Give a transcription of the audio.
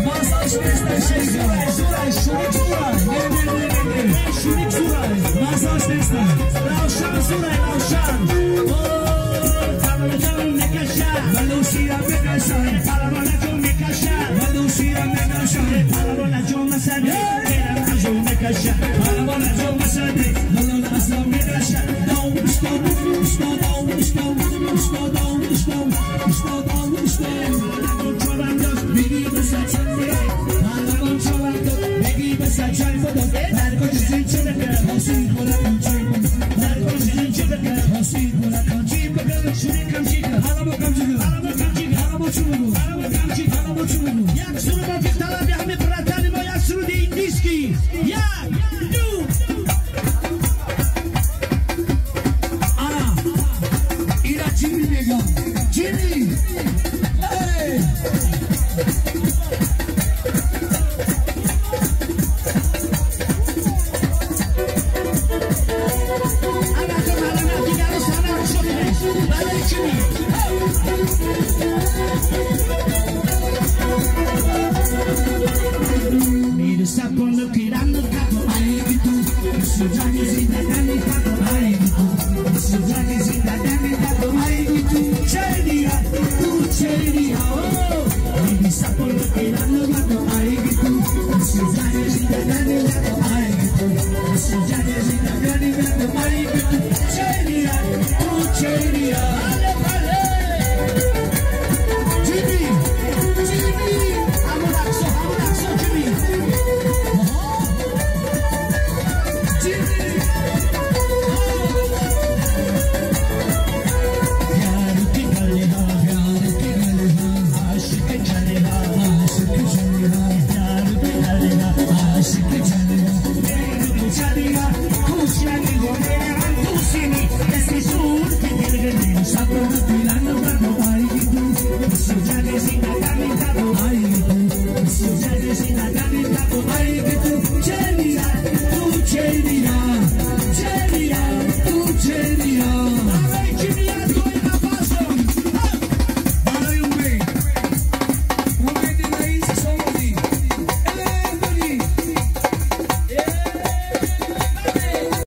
Масаш нестай шерикай. Зурай, шурик зурай. Не, не, не, не, не. Шурик зурай. Масаш нестай. Равшан зурай, Равшан. Палаваҷон мекашад. Балусира мекашад. Палаванаҷон мекашад. Балусира мекашад. Палаванаҷон масади. Мерам мекашад. Палаванаҷон масади. Балон мекашад. Дау, что, дау, что, что, дау, что, что, дау, что. Беги бисачан, палавон чавандоз. Беги бисачан бодоз. Дар куҷо зинчи бикар, ҳосил хӯракон чӣ бикар. Дар куҷо зинчи бикар, ҳосил хӯракон чӣ бикар. Шурикам чикар, ҳаламо камчикар, ҳаламо камчикар, ҳаламо чӣ бугу, ҳаламо камчикар, ҳаламо чӣ бугу. Як суруд мо талаби ҳами братани мо, як суруди индийский. Як, ду. Ана, ира Ҷими мегам. Ҷими! Эй!